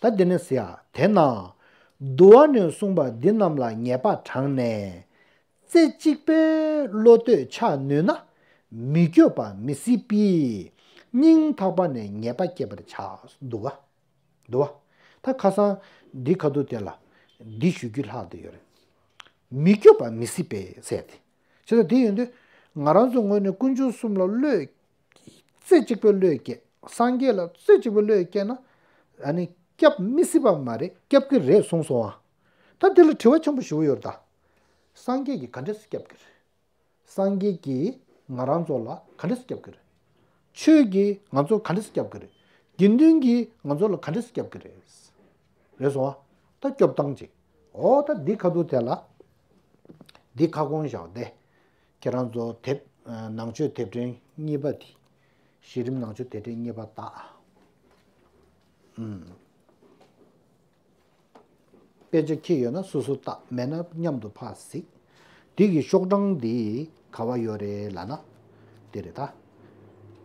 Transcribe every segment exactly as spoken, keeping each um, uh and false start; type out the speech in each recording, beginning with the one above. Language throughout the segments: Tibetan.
ད་འདི་ནས་ཟེར་ཡ། དེས་ན་འདུལ་བ་ནས་གསུངས་པ་འདི་རྣམས་ལ་ངེས་པ་དྲངས་ནས། རྩེ་གཅིག་པའི་བློ་གཏོད་ཆགས་ནུས་ན། མི་བསྐྱོད་པ་མི་སྲིད་པས། སྙིང་ཐག་པ་ནས་ངེས་པ་སྐྱེད་པར་བྱ། འདུལ་བ། འདུལ་བ། ད་ཁ་སང་འདི་ཁ་ཐུག་དེ་ལ་འདི་ཞུ་རྒྱུ་ལྷག་བསྡད་ཡོད་རེད། མི་བསྐྱོད་པ་མི་སྲིད་པས་ཟེར་ཏེ། བྱས་ཙང་དེ་ཡིན་དུས་ང་རང་ཚོ་ངོས་ནས་དཀོན་མཆོག་གསུམ་ལ་བློས། རྩེ་གཅིག་པའི་བློས་བསྐྱེད། སངས་རྒྱས་ལ་རྩེ་གཅིག་པའི་བློས་བསྐྱེད་ན། ཨ་ནི་སྐྱབས་མི་སྲིད་པ་མ་རེད། སྐྱབས་ཀྱི་རེད་གསུངས་སོང་ཨ། ད་འདི་ལ་དྲི་བ་ཆེན་པོ་ཞེ་པོ་ཡོད་རེད་ད། སངས་རྒྱས་ཀྱིས་ག་འདྲས་སེ་སྐྱབས་ཀྱི་རེད། སངས་རྒྱས་ཀྱིས་ང་རང་ཚོ་ལ་ག་འདྲས་སེ་སྐྱབས་ཀྱི་རེད། ཆོས་ཀྱིས་ང་ཚོ་ག་འདྲས་སེ་སྐྱབས་ཀྱི་རེད། དགེ་འདུན་གྱིས་ང་ཚོ་ལ་ག་འདྲས་སེ་སྐྱབས་ཀྱི་རེད། རེད་སོང་ཨ། ད་སྐྱོབ་སྟངས་ཅིག་འོ་ད་འདི་ཁ་ཐུག་དེ་ལ། འདི་ཁ་སྐོང་བཞག་སྟེ། ཁྱེད་རང་ཚོ་དེབ་ནང་ཆོས་དེབ་ཕྲེང་གཉིས་པ་དེ། གཞི་རིམ་ནང་ཆོས་དེབ་ཕྲེང་གཉིས་པ་དག་ཨུམ། དཔེ་ཆ་འཁྱེར་ཡོད་ན་སོ་སོ་ལྟ། མེད་ན་མཉམ་དུ་ཕར་གཟིགས། འདི་གི་ཤོག་གྲངས་འདི་ག་བ་ཡོད་རེད་ལབ་ན། འདི་རེད་ད།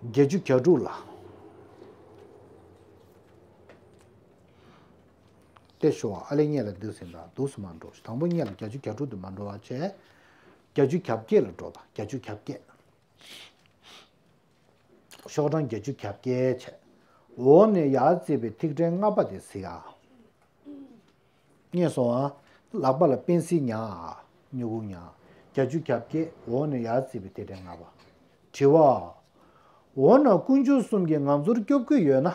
བརྒྱད་ཅུ་གྱ་དྲུག་ལ། ཏེ་ཤོ་ཨ་ལེ་ཉེ་ལ་འདུག་ཟིན་ད་འདུག་སུ་མ་འགྲོ། དང་པོ་ཉེ་ལ་བརྒྱད་ཅུ་གྱ་དྲུག་དུ་མ་འགྲོ་བ་བྱས། བརྒྱད་ཅུ་གྱ་བརྒྱད་ལ་འགྲོ་ད། བརྒྱད་ཅུ་གྱ་བརྒྱད། ཤོག་གྲངས་བརྒྱད་ཅུ་གྱ་བརྒྱད་བྱས། འོག་ནས་ཡར་བརྩིས་པའི་ཐིག་ཕྲེང་ལྔ་པ་དེ་གཟིགས་ཨ། རྙེད་སོང་ཨ། ལག་པ་ལ་པེན་སིལ་ཉར་ཨ། སྨྱུ་གུ་ཉར། བརྒྱད་ཅུ་གྱ་བརྒྱད་འོག་ནས་ཡར་བརྩིས་པའི་ཐིག་ཕྲེང་ལྔ་པ། དྲི་བ། འོ་ན་དཀོན་མཆོག་གསུམ་གྱིས་ང་ཚོར་སྐྱོབ་ཀྱི་ཡོད་ན།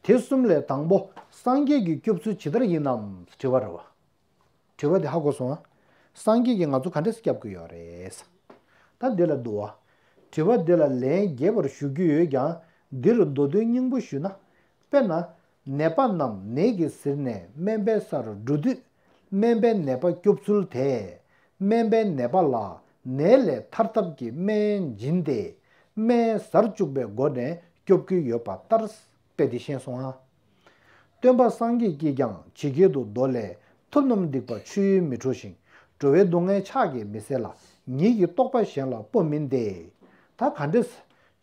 དེ་གསུམ་ལས་དང་པོ་སངས་རྒྱས་ཀྱིས་སྐྱོབ་ཚུལ་ཇི་ལྟར་ཡིན་ནམ། དྲི་བ་རེད་བ། དྲི་བ་དེ་ཧ་གོ་སོང་ཨ། སངས་རྒྱས་ཀྱིས་ང་ཚོ་ག་འདྲས་སྐྱབས་ཀྱི་ཡོད་རེད། ད་འདི་ལ་འདུག་བ། དྲི་བ་འདི་ལ་ལན་རྒྱས་པར་ཞུ་རྒྱུ་ཡོད་ཀྱང་། འདིར་མདོ་དོན་སྙིང་པོ་ཞུས་ན། དཔེར་ན། ནད་པ་རྣམས་ནད་ཀྱིས་གཟིར་ནས་སྨན་པའི་སར་འགྲོ་དུས། སྨན་པས་ནད་པ་སྐྱོབ་ཚུལ་དེས། སྨན་པས་ནད་པ་ལ་ནད་ལས་ཐར་ཐབས་ཀྱི་སྨན་སྦྱིན་ཏེ། སྨན་གསར་བཅུག་པའི་སྒོ་ནས་སྐྱོབ་ཀྱི་ཡོད་པ་ལྟར། དཔེ་འདི་ཤེས་སོང་ཨ། སྟོན་པ་སངས་རྒྱས་ཀྱིས་ཀྱང་ཇི་སྐད་དུ་མདོ་ལས། ཐུབ་རྣམས་སྡིག་པ་ཆུ་ཡིས་མི་འཁྲུ་ཞིང་། འགྲོ་བའི་སྡུག་བསྔལ་ཕྱག་གིས་མི་སེལ་ལ། ཉིད་ཀྱི་རྟོགས་པ་གཞན་ལ་སྤོ་མིན་ཏེ། ད་ག་འདྲས།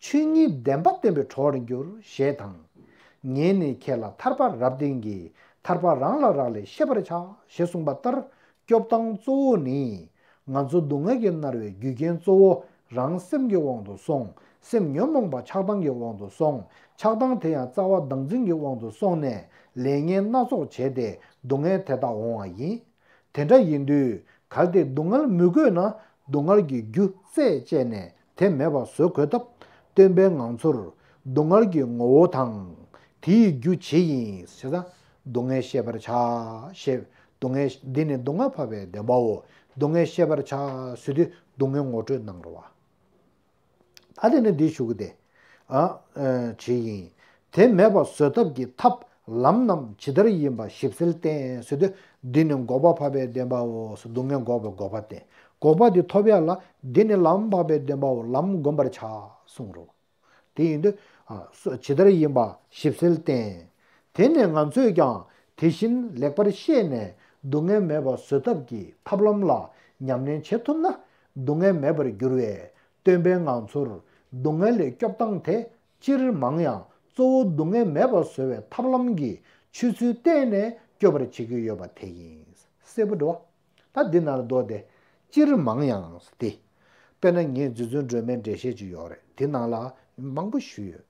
ཆོས་ཉིད་བདེན་པ་བསྟན་པའི་གྲོགས་འགྱུར་ཞེས་དང་། ངས་ནི་ཁྱེད་ལ་ཐར་པ་རབ་བསྟན་གྱི། ཐར་པ་རང་ལ་རག་ལས་ཤེས་པར་བྱ། ཞེས་གསུངས་པ་ལྟར། སྐྱོབ་སྟངས་གཙོ་བོ་ནི། ང་ཚོ་སྡུག་བསྔལ་གྱིས་མནར་བའི་རྒྱུ་རྐྱེན་གཙོ་བོ་རང་སེམས་ཀྱི་དབང་དུ་སོང་། སེམས་ཉོན་མོངས་པ་ཆགས་སྡང་གི་དབང་དུ་སོང་། ཆགས་སྡང་དེ་ཡང་རྩ་བ་བདག་འཛིན་གྱི་དབང་དུ་སོང་ནས་ལས་ངན་སྣ་ཚོགས་བྱས་ཏེ་སྡུག་བསྔལ་དེ་དག་འོང་བ་ཡིན། དེ་འདྲ་ཡིན་དུས་གལ་ཏེ་སྡུག་བསྔལ་མི་དགོས་ན་སྡུག་བསྔལ་གྱི་རྒྱུ་རྩད་བཅད་ནས་དེ་མེད་པར་བཟོ་དགོས་སྟབས། སྟོན་པས་ང་ཚོར་སྡུག་བསྔལ་གྱི་ངོ་བོ་དང་། དེའི་རྒྱུ་ཇི་ཡིན་ཞེས་དང་། སྡུག་བསྔལ་ཤེས་པར་བྱ་ཞེས། སྡུག་བསྔལ་འདི་ནི་སྡུག་བསྔལ་འཕགས་པའི་བདེན་པའོ། སྡུག་བསྔལ་ཤེས་པར་བྱ་ཟེར་དུས་སྡུག་བསྔལ་ངོ་སྤྲོད་གནང་རོགས། ད་དེ་ནས་འདི་ཞུ་གི་དེ། ཨ། ཨ། ཇི་ཡིན། དེ་མེད་པར་བཟོད་ཐབས་ཀྱི་ཐབས་ལམ་རྣམས་ཇི་ལྟར་ཡིན་པ་ཞིབ་གསལ་བསྟན་ཟེར་དུས། འདི་ནི་འགོག་པ་འཕགས་པའི་བདེན་པའོ། སྡུག་བསྔལ་འགོག་པའི་འགོག་པ་བསྟན། འགོག་པ་འདི་ཐོབ་ཡག་ལ་འདི་ནི་ལམ་འཕགས་པའི་བདེན་པའོ། ལམ་བསྒོམ་པར་བྱ་གསུངས་རོ། དེ་ཡིན་དུས། ཨ། སོ། ཇི་ལྟར་ཡིན་པ་ཞིབ་གསལ་བསྟན། དེ་ནས་ང་ཚོས་ཀྱང་དེ་བཞིན་ལེགས་པར་ཤེས་ནས་སྡུག་བསྔལ་མེད་པར་བཟོད་ཐབས་ཀྱི་ཐབས་ལམ་ལ་ཉམས་ལེན་བྱེད་ཐུབ་ན། སྡུག་བསྔལ་མེད་པར་འགྱུར་བས། སྟོན་པས་ང་ཚོར་སྡུག་བསྔལ་ལས་སྐྱོབ་སྟངས་དེ་སྤྱིར་མང་ཡང་གཙོ་བོ་སྡུག་བསྔལ་མེད་པར་བཟོ་བའི་ཐབས་ལམ་གྱི་ཆོས་ཚུལ་བསྟན་ནས་སྐྱོབ་པར་བྱེད་ཀྱི་ཡོད་པ་དེ་ཡིན། གསལ་པོ་འགྲོ། ད་འདི་ནང་ལ་མདོ་དེ་སྤྱིར་མང་ཡང་སྟེ། དཔེར་ན་ངས་རྗེ་བཙུན་སྒྲོལ་མའི་འགྲེལ་བཤད་ཅིག་ཡོད་རེད། དེ་ནང་ལ་མང་པོ་ཞུས་ཡོད།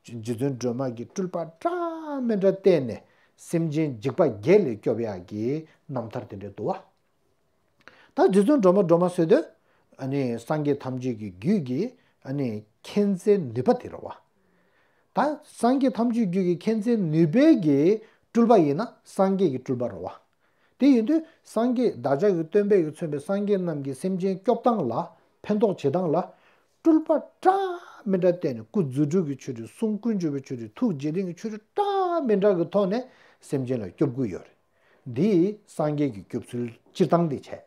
རྗེ་བཙུན་སྒྲོལ་མ་གིས་སྤྲུལ་པ་འདྲ་མི་འདྲ་བསྟན་ནས་སེམས་ཅན་འཇིགས་པ་བརྒྱད་ལས་སྐྱོབ་ཡག་གི་རྣམ་ཐར་དེ་འདྲ་འདུག་བ། ད་རྗེ་བཙུན་སྒྲོལ་མ་སྒྲོལ་མ་ཟེར་དུས། ཨ་ནི་སངས་རྒྱས་ཐམས་ཅད་ཀྱི་རྒྱུད་ཀྱི་ཨ་ནི་མཁྱེན་བརྩེ་ནུས་པ་དེ་རེད་བ། ད་སངས་རྒྱས་ཐམས་ཅད་རྒྱུད་ཀྱི་མཁྱེན་བརྩེ་ནུས་པའི་གི་སྤྲུལ་པ་ཡིན་ན་སངས་རྒྱས་ཀྱི་སྤྲུལ་པ་རེད་བ། དེ་ཡིན་དུས་སངས་རྒྱས་བདག་ཅག་གི་སྟོན་པས་ཀྱིས་མཚོན་པའི་སངས་རྒྱས་རྣམས་ཀྱི་སེམས་ཅན་སྐྱོབ་སྟངས་ལ། ཕན་ཐོགས་བྱེད་སྟངས་ལ། སྤྲུལ་པ་འདྲ་མི་འདྲ་བསྟན་ནས་སྐུ་རྫུ་འཕྲུལ་གྱི་ཆོ་འཕྲུལ། གསུང་ཀུན་འཇུག་པའི་ཆོ་འཕྲུལ། ཐུགས་རྗེ་ལྡན་གྱི་ཆོ་འཕྲུལ་འདྲ་མི་འདྲ་གི་ཐོག་ནས་སེམས་ཅན་ལ་སྐྱོབ་ཀྱི་ཡོད་རེད། འདིས་སངས་རྒྱས་ཀྱི་སྐྱོབ་ཚུལ་སྤྱིར་བཏང་དེ་བྱས།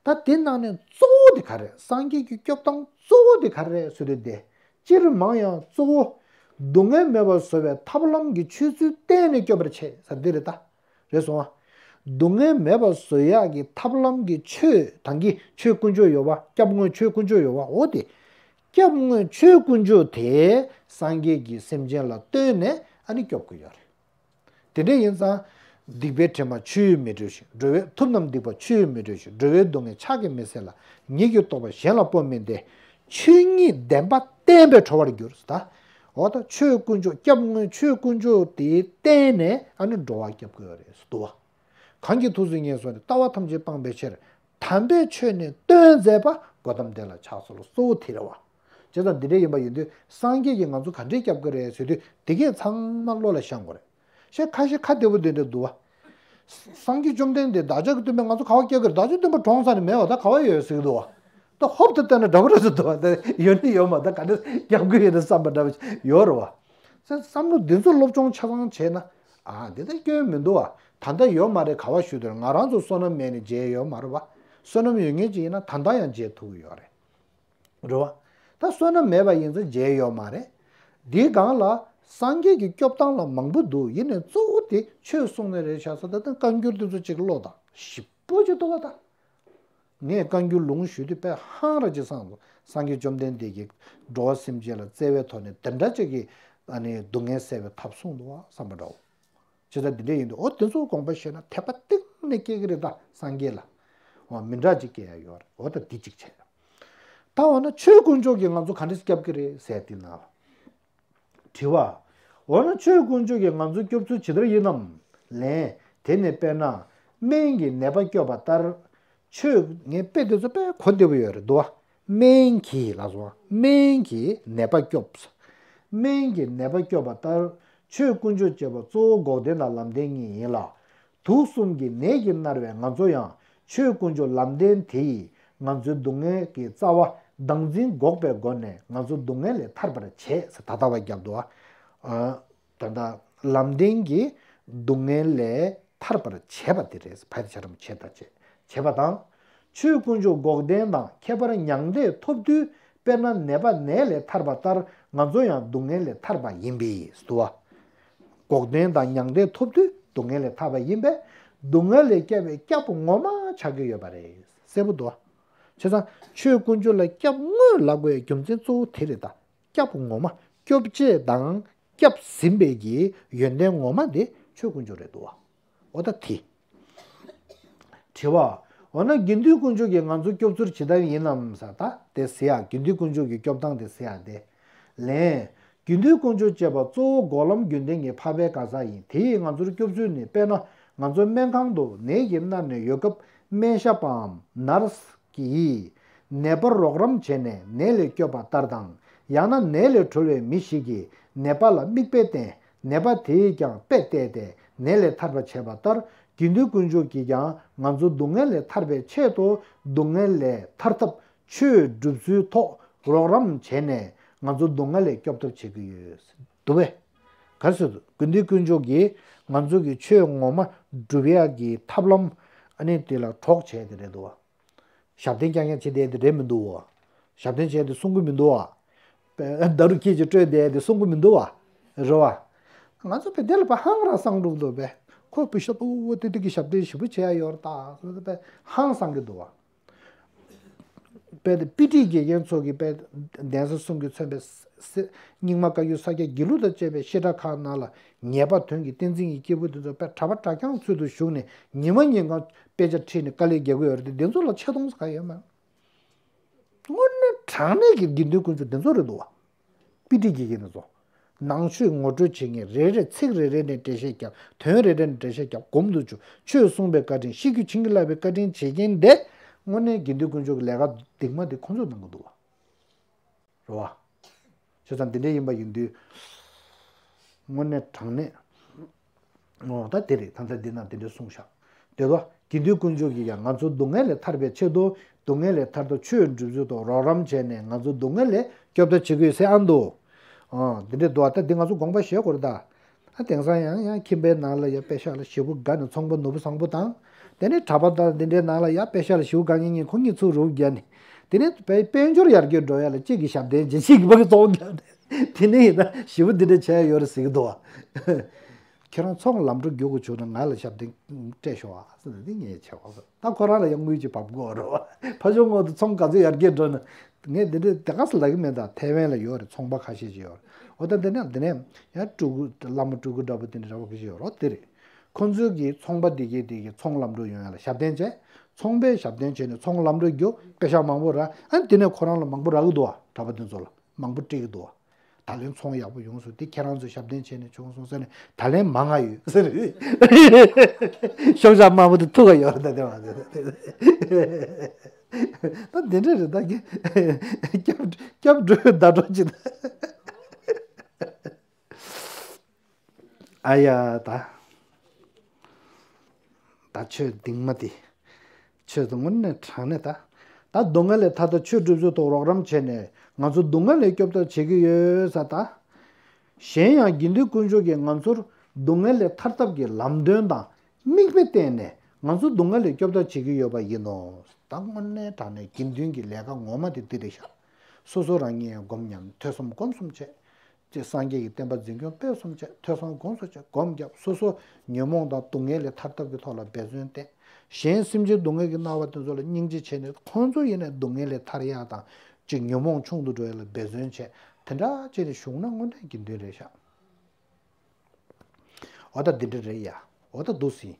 ད་དེ་ནང་ནས་གཙོ་བོ་དེ་ག་རེད། སངས་རྒྱས་ཀྱི་སྐྱོབ་སྟངས་གཙོ་བོ་དེ་ག་རེད་ཟེར་དུས་དེ། སྤྱིར་མང་ཡང་གཙོ་བོ། སྡུག་བསྔལ་མེད་པར་བཟོ་བའི་ཐབས་ལམ་གྱི་ཆོས་ཚུལ་བསྟན་ནས་སྐྱོབ་པར་བྱེད་ཟེར་འདི་རེད་ད། རེད་སོང་ཨ། སྡུག་བསྔལ་མེད་པར་བཟོ་ཡག་གི་ཐབས་ལམ་གྱི་ཆོས་དང་གི་ཆོས་དཀོན་མཆོག་ཡོད་པ། སྐྱབས་དངོས་ཆོས་དཀོན་མཆོག་ཡོད་པ། འོ་དེ། སྐྱབས་དངོས་ཆོས་དཀོན་མཆོག་དེ་སངས་རྒྱས་ཀྱིས་སེམས་ཅན་ལ་སྟོན་ནས་ཨ་ནི་སྐྱོབ་ཀྱི་ཡོད་རེད། དེ་འདྲ་ཡིན་ཙང་། སྡིག་པའི་དྲི་མ་ཆུ་ཡིས་མི་འགྲོ་ཞིང་། འགྲོ་བའི་ཐུབ་རྣམས་སྡིག་པ་ཆུ་ཡིས་མི་འགྲོ་ཞིང་། འགྲོ་བའི་སྡུག་བསྔལ་ཕྱག་གིས་མི་སེལ་ལ། ཉིད་ཀྱི་རྟོགས་པ་གཞན་ལ་སྤོ་མིན་ཏེ། ཆོས་ཉིད་བདེན་པ་བསྟན་པས་གྲོལ་བར་འགྱུར་ཟེར་ད། འོ་ད་ཆོས་དཀོན་མཆོག་སྐྱབས་དངོས་ཆོས་དཀོན་མཆོག་དེ་བསྟན་ནས་ཨ་ནི་འགྲོ་བ་སྐྱབས་དགོས་རེད་ཟེར་དུ་བ། གང་གིས་ཐུགས་སུ་ངེས་སོ་ནས། ལྟ་བ་ཐམས་ཅད་སྤངས་པའི་ཕྱིར། དམ་པའི་ཆོས་ནི་སྟོན་མཛད་པ། གོ་ཏམ་དེ་ལ་ཕྱག་འཚལ་ལོ། གཙོ་བོ་དེ་རེད་བ། བྱས་ཙང་འདི་འདྲ་ཡིན་པ་ཡིན་དུས་སངས་རྒྱས་ཀྱིས་ང་ཚོ་ག་འདྲས་སྐྱབས་ཀྱི་རེད་ཟེར་དུས་དེ་གས་ཚང་མ་བློ་ལ་བཞག་དགོས་རེད། ཞེས་ཁ་ཞེ་ཁ་བདེ་པོ་དེ་འདྲ་འདུག་བ། སངས་རྒྱས་བཅོམ་ལྡན་འདས་བདག་ཅག་གི་སྟོན་པས་ང་ཚོ་ག་བ་སྐྱབས་ཀྱི་རེད། བདག་ཅག་སྟོན་པ་གྲོངས་ཚར་ནས་མེད་བ། ད་ག་བ་ཡོད་ཟེར་གི་འདུག་བ། ད་ཧོབ་ཏེ་བལྟས་ན་འདྲ་པོ་རེད་ཟེར་འདུག་བ། ད་ཡོད་ནི་ཡོད་མ་ད་ག་འདྲས་སྐྱབས་ཀྱི་ཡོད་ན་བསམ་པ་འདྲ་པོ་ཡོད་རེད་བ། བསམ་བློ་འདི་ཚོ་སློབ་སྦྱོང་ཆ་ཚང་བྱས་ན། ཨ་འདི་ལྟར་སྐྱོན་མི་འདུག་བ། ད་ལྟ་ཡོད་མ་རེད། ག་བ་ཞུ་དོན་ང་རང་ཚོ་བསོད་ནམས་མེད་ནས་མཇལ་ཡོད་མ་རེད་བ། བསོད་ནམས་ཡོད་མཁན་ཅིག་ཡིན་ན་ད་ལྟ་ཡང་མཇལ་ཐུབ་ཀྱི་ཡོད་རེད། རེད་བ། ད་བསོད་ནམས་མེད་པ་ཡིན་ཙང་མཇལ་ཡོད་མ་རེད། འདིའི་སྒང་ལ་སངས་རྒྱས་ཀྱི་སྐྱོབ་སྟངས་ལ་མང་པོ་འདུག་ཡིན་ནའི་གཙོ་བོ་དེ་ཆོས་གསུངས་ནས་རེད་ཤག་ས་ད་ལྟ་བཀའ་འགྱུར་དེ་ཚོ་གཅིག་ཀློག་དང་ཞིབ་པོ་ཅིག་ལྟ་བ་དང་། ངས་བཀའ་འགྱུར་ལུང་ཞུས་དུས་དཔེ་ཧང་ར་ཅིག་སངས་སོང་། སངས་རྒྱས་བཅོམ་ལྡན་འདས་ཀྱིས་འགྲོ་བ་སེམས་ཅན་ལ་བརྩེ་བའི་ཐོག་ནས་དེ་འདྲ་ཅིག་གི་ཨ་ནི་སྡུག་བསྔལ་སེལ་བའི་ཐབས་གསུངས་འདུག་བ་བསམ་པ་འདྲ་བོ། བྱས་ཙང་འདི་འདྲ་ཡིན་དུས་འོ་དེ་ཚོ་དགོངས་པ་བཞེས་ན་དད་པ་གཏིང་ནས་སྐྱེ་གི་རེད་ད་སངས་རྒྱས་ལ། འོ་མི་འདྲ་ཅིག་སྐྱེ་ཡ་ཡོད་རེད། འོ་ད་འདི་གཅིག་བྱས། ད་འོ་ན་ཆོས་དཀོན་མཆོག་གིས་ང་ཚོ་ག་འདྲས་སྐྱབས་ཀྱི་རེད་ཟེར་དེ་ན། དྲི་བ། འོ་ན་ཆོས་དཀོན་མཆོག་གིས་ང་ཚོ་སྐྱོབ་ཚུལ་ཇི་ལྟར་ཡིན་ནམ། ལན། དེ་ནི་དཔེར་ན། སྨན་གྱིས་ནད་པ་སྐྱོབ་པ་ལྟར། ཆོས་ངས་དཔེ་དེ་ཚོ་དཔེ་གོ་བདེ་པོ་ཡོད་རེད་འདུག་བ། སྨན་གྱིས་ལ་སོང་། སྨན་གྱིས་ནད་པ་སྐྱོབ། སྨན་གྱིས་ནད་པ་སྐྱོབ་པ་ལྟར། ཆོས་དཀོན་མཆོག་ཅེས་པ་གཙོ་བོ་འགོག་བདེན་དང་ལམ་བདེན་གཉིས་ཡིན་ལ། དུག་གསུམ་གྱི་ནད་ཀྱིས་མནར་བའི་ང་ཚོ་ཡང་ཆོས་དཀོན་མཆོག་ལམ་བདེན་དེ་ཡིས་ང་ཚོའི་སྡུག་བསྔལ་གྱི་རྩ་བ་བདག་འཛིན་འགོག་པའི་སྒོ་ནས་ང་ཚོ་སྡུག་བསྔལ་ལས་ཐར་པར་བྱེད་ཟེར་ད་ལྟ་བ་རྒྱབ་འདུག་ཨ། ད་ལྟ་ལམ་བདེན་གྱིས་སྡུག་བསྔལ་ལས་ཐར་པར་བྱེད་པ་དེ་རེད། ཕ་དེ་ཆ་རམ་བྱེད་ད་བྱེད་བྱེད་པ་དང་། ཆོས་དཀོན་མཆོག་འགོག་བདེན་དང་ཁྱད་པར་མྱང་འདས་ཐོབ་དུས་དཔེར་ན་ནད་པ་ནད་ལས་ཐར་པ་ལྟར་ང་ཚོ་ཡང་སྡུག་བསྔལ་ལས་ཐར་པ་ཡིན་པས་སུ་བ། འགོག་བདེན་དང་མྱང་འདས་ཐོབ་དུས་སྡུག་བསྔལ་ལས་ཐར་པ་ཡིན་པས་སྡུག་བསྔལ་ལས་སྐྱབས་པའི་སྐྱབས་ངོ་མ་ཆགས་ཀྱི་ཡོད་པ་རེད། གསལ་པོ་འདུག་བ། བྱས་ཙང་ཆོས་དཀོན་མཆོག་ལ་སྐྱབས་དངོས་ལབ་དགོས་རྒྱུ་མཚན་གཙོ་བོ་དེ་རེད་ད། སྐྱབས་ངོ་མ་སྐྱོབ་བྱེད་དང་སྐྱབས་ཟིན་པའི་གི་ཡོན་ཏན་ངོ་མ་དེ་ཆོས་དཀོན་མཆོག་རེད་འདུག་བ། འོ་ད་དེ། དྲི་བ། འོ་ན་དགེ་འདུན་དཀོན་མཆོག་གིས་ང་ཚོ་སྐྱོབ་ཚུལ་ཇི་ལྟར་ཡིན་ནམ་ཟེར་ད་དེ་ཟེར་ཡ། དགེ་འདུན་དཀོན་མཆོག་གི་སྐྱོབ་སྟངས་དེ་ཟེར་ཡ་དེ། ལན། དགེ་འདུན་དཀོན་མཆོག་ཅེས་པ་གཙོ་བོ་འགོག་ལམ་རྒྱུན་ལྡན་གྱི་འཕགས་པའི་གང་ཟག་ཡིན། དེ་ཡིས་ང་ཚོར་སྐྱོབ་ཚུལ་ནི་དཔེར་ན་ང་ཚོ་སྨན་ཁང་དུ་ནད་ཀྱིས་མནར་ནས་ཡོད་སྐབས་སྨན་ཞབས་པའམ་ནར་སི་གིས་ནད་པར་རོགས་རམ་བྱས་ནས་ནད་ལས་སྐྱོབ་པ་ལྟར་དང་། ཡང་ན་ནད་ལས་གྲོལ་བའི་མི་ཞིག་གིས་ནད་པ་ལ་མིག་དཔེ་བསྟན། ནད་པ་དེས་ཀྱང་དཔེ་བལྟས་ཏེ་ནད་ལས་ཐར་པར་བྱེད་པ་ལྟར་དགེ་འདུན་དཀོན་མཆོག་གིས་ཀྱང་ང་ཚོ་སྡུག་བསྔལ་ལས་ཐར་པའི་ཆེད་དུ་སྡུག་བསྔལ་ལས་ཐར་ཐབས་ཆོས་སྒྲུབ་ཚུལ་ཐོག་རོགས་རམ་བྱས་ནས་ང་ཚོ་སྡུག་བསྔལ་ལས་སྐྱོབ་ཐབས་བྱེད་ཀྱི་ཡོད་འདུག་པས། ག་རེ་ཟེར་དགེ་འདུན་དཀོན་མཆོག་གིས་ང་ཚོ་གི་ཆོས་ངོ་མ་སྒྲུབ་ཡག་གི་ཐབས་ལམ་ཨ་ནི་དེ་ལ་གྲོགས་བྱས་ཏེ་རེད་འདུག་བ། ཞབས་བརྟན་རྐྱང་རྐྱང་བྱེད་བསྡད་དེ་རེད་མི་འདུག་བ། ཞབས་བརྟན་བྱས་ཏེ་གསུང་གི་མི་འདུག་བ། ད་རུ་ཁྱེད་ཀྱིས་སྤྲོད་བསྡད་དེ་གསུང་གི་མི་འདུག་བ། རེད་བ། ང་ཚོ་བེ་དེ་ལ་པ་ཧང་ར་སང་འགྲུབ་འདུག་པས། ཁོ་བུ་ཤོ་པུ་དེ་དེ་གི་ཞབས་བརྟན་ཞིབ་པོ་བྱེད་ཡ་ཡོད་རེད་ད། པས་ཧང་སང་གི་འདུག་བ། པས་དེ་པི་ཏི་དགེ་རྒན་ཚོ་གི་པས་གདན་ས་གསུམ་གྱིས་མཚོན་པའི་ས་རྙིང་མ་བཀའ་བརྒྱུད་ས་སྐྱ་དགེ་ལུགས་དང་བཅས་པའི་བཤད་གྲྭ་ཁག་ནང་ལ་ངེས་པ་དོན་གྱི་བསྟན་འཛིན་གྱི་སྐྱེས་བུ་དེ་ཚོ་པས་གྲྭ་པ་གྲྭ་རྐྱང་ཚུལ་དུ་བཞུགས་ནས་ཉི་མ་ཉིན་གང་དཔེ་ཆ་ཁྲིད་ནས་དཀའ་ལས་རྒྱག་གི་ཡོད་རེད་དེ། དེ་ཚོ་ལ་ཆེ་མཐོང་ཟེར་ག་ཡོད་མ་རེད། དངོས་གནས་དྲང་གནས་ཀྱི་དགེ་འདུན་དཀོན་མཆོག་དེ་ཚོ་རེད་འདུག་བ། པི་ཏི་དགེ་རྒན་དེ་ཚོ། ནང་ཆོས་ངོ་སྤྲོད་བྱེད་མཁན་རེ་རེ་ཚིག་རེ་རེ་ནས་འགྲེལ་བཤད་རྒྱབ། དོན་རེ་རེ་ནས་འགྲེལ་བཤད་རྒྱབ། སྒོམ་དུ་བཅུག། ཆོས་གསུངས་པའི་བཀའ་དྲིན། ཤེས་རྒྱུ་བྱིན་གྱིས་བརླབས་པའི་བཀའ་དྲིན་བྱེད་མཁན་དེ་དངོས་གནས་དགེ་འདུན་དཀོན་མཆོག་གི་ལས་ཀ་འདིང་མ་དེ་ཁོང་ཚོས་གནང་གི་འདུག་བ། རེད་བ། བྱས་ཙང་འདི་འདྲ་ཡིན་པ་ཡིན་དུས། དངོས་གནས་དྲང་གནས། འོ་ད་དེ་རེད། ད་ལྟ་འདི་ན་དེ་འདྲ་གསུངས་ཤག་དེ་ལ་དགེ་འདུན་དཀོན་མཆོག་གིས་ཀྱང་ང་ཚོ་སྡུག་བསྔལ་ལས་ཐར་པའི་ཆེད་དུ་སྡུག་བསྔལ་ལས་ཐར་ཐབས་ཆོས་སྒྲུབ་ཚུལ་ཐོག་རོགས་རམ་བྱས་ནས་ང་ཚོ་སྡུག་བསྔལ་ལས་སྐྱོབ་ཐབས་བྱེད་དགོས་ཟེར་ཨ་འདུག་འོ་འདི་འདྲ་འདུག་ད་འདི་ང་ཚོ་དགོངས་པ་བཞེས་དགོས་རེད་ད། ཨ་དེང་སང་ཡང་ཡང་ཁྱིམ་པའི་ནང་ལ་ཡ་པེ་ཤག་ལ་ཞེ་པོ་དགའ་ནས་ཚོང་པ་ནོར་བུ་བཟང་པོ་དང་། དེ་ནས་གྲྭ་པ་དང་འདི་འདྲའི་ནང་ལ་ཡ་པེ་ཤག་ལ་ཞེ་པོ་དགའ་མཁན་གཉིས་ཁོ་གཉིས་ཚུར་རུབ་བརྒྱབ་ནས། དེ་ནས་དཔལ་དཔལ་འབྱོར་ཡར་རྒྱས་འགྲོ་ཡ་ལ་གཅིག་གིས་ཞབས་བརྟན་བྱེད་གཅིག་གིས་ཕར་བཙོང་བརྒྱབ་ནས། དེ་ནས་ཡིན་ན་ཞེ་པོ་འདི་འདྲ་བྱས་ཡོད་རེད་ཟེར་གི་འདུག་བ། ཁྱེད་རང་ཚོང་ལམ་འགྲོ་རྒྱུག་དགོས་བྱུང་ན་ང་ལ་ཞབས་བརྟན་སྤྲད་ཤོག་ཨ་ཟེར་ནས་འདི་ངས་བྱས་པ་ཟེར། ད་ཁོ་རང་ལ་ཡང་དངུལ་ཅིག་བབས་དགོས་རེད་བ། ཕ་ཆུང་ངོ་དུ་ཚོང་ག་ཚོད་ཡར་རྒྱས་འགྲོ་ན། ངས་འདི་འདྲའི་དེ་ག་ས་ལབ་ཀྱི་མེད། ད་ཐའེ་ཝན་ལ་ཡོད་རེད། ཚོང་པ་ཁ་ཤས་ཅིག་ཡོད་རེད། འོ་ད་འདི་ནས་འདི་ནས་ཡང་སྤྲུལ་སྐུ་བླ་མ་སྤྲུལ་སྐུ་འདྲ་པོ་དེ་འདྲ་འདྲ་པོ་ཁ་ཤས་ཡོད་རེད། དེ་རེད། ཁོ་ཚོས་ཀྱི་ཚོང་པ་འདི་གས་འདི་གས་ཚོང་ལམ་འགྲོ་ཡོང་ཡ་ལ་ཞབས་བརྟན་བྱས། ཚོང་པས་ཞབས་བརྟན་བྱས་ནས་ཚོང་ལམ་འགྲོ་རྒྱུ་པེ་ཤག་མང་པོ་རག་ཨ་ནི་དེ་ནས་ཁོ་རང་ལ་མང་པོ་རག་གི་འདུག་བ། གྲྭ་པ་དེ་ཚོ་ལ་མང་པོ་སྤྲད་ཀྱི་འདུག་བ། ད་ལན་ཚོང་ཡག་པོ་ཡོང་སོང་། དེ་ཁྱེད་རང་ཚོས་ཞབས་བརྟན་བྱས་ནས་བྱུང་སོང་ཟེར་ནས་ད་ལན་མང་ང་ཡོད་ཟེར། ཤོག་བྱ་དམར་པོ་དེ་ཐུག་ག་ཡོད་རེད། ད་དེ་མ་ཟེར། ད་འདི་འདྲ་རེད། ད་སྐྱབས་སྐྱབས་འགྲོའི་ཟླ་གྲོགས་ཅིག་ད། ཨ་ཡ་ད། ད་ཆོས་གདིང་མ་དེ། ཆོས་དེ་དངོས་གནས་དྲང་གནས་ད། ད་སྡུག་བསྔལ་ལས་ཐར་ཐབས་ཆོས་སྒྲུབ་ཚུལ་ཐོག་རོགས་རམ་བྱས་ནས་ང་ཚོ་སྡུག་བསྔལ་ལས་སྐྱོབ་ཐབས་བྱེད་ཀྱི་ཡོད་ས་ད། གཞན་ཡང་དགེ་འདུན་དཀོན་མཆོག་གིས་ང་ཚོར་སྡུག་བསྔལ་ལས་ཐར་ཐབས་ཀྱི་ལམ་སྟོན་དང་དམིགས་པ་བསྟན་ནས་ང་ཚོ་སྡུག་བསྔལ་ལས་སྐྱོབ་ཐབས་བྱེད་ཀྱི་ཡོད་པ་ཡིན་ནོ། ད་དངོས་གནས་དྲང་གནས་དགེ་འདུན་གྱི་ལས་ཀ་ངོ་མ་དེ་འདི་རེད་ཤག་སོ་སོ་རང་ཉིད་སྒོམ་ཉམས། ཐོས་བསམ་སྒོམ་གསུམ་བྱས། ཅེས་སངས་རྒྱས་ཀྱི་བསྟན་པ་འཛིན་སྐྱོང་སྤེལ་གསུམ་བྱས། ཐོས་བསམ་སྒོམ་གསུམ་བྱས། སྒོམ་བརྒྱབ། སོ་སོ་ཉོན་མོངས་དང་སྡུག་བསྔལ་ལས་ཐར་ཐབས་ཀྱི་ཐོག་ལ་འབད་བརྩོན་བསྟེན། གཞན་སེམས་ཅན་སྡུག་བསྔལ་གྱིས་མནར་བ་དེ་ཚོ་ལ་སྙིང་རྗེ་བྱས་ནས་ཁོང་ཚོ་ཡིན་ནའི་སྡུག་བསྔལ་ལས་ཐར་ཡག་དང་ཅིག་ཉོན་མོངས་ཆུང་དུ་འགྲོ་ཡག་ལ་འབད་བརྩོན་བྱས། དེ་འདྲ་བྱས་ནས་བཞུགས་ན་དངོས་གནས་དགེ་འདུན་རེད་ཤག་འོ་ད་འདི་འདྲ་རེད་ཡ། འོ་ད་འདུག་སེ།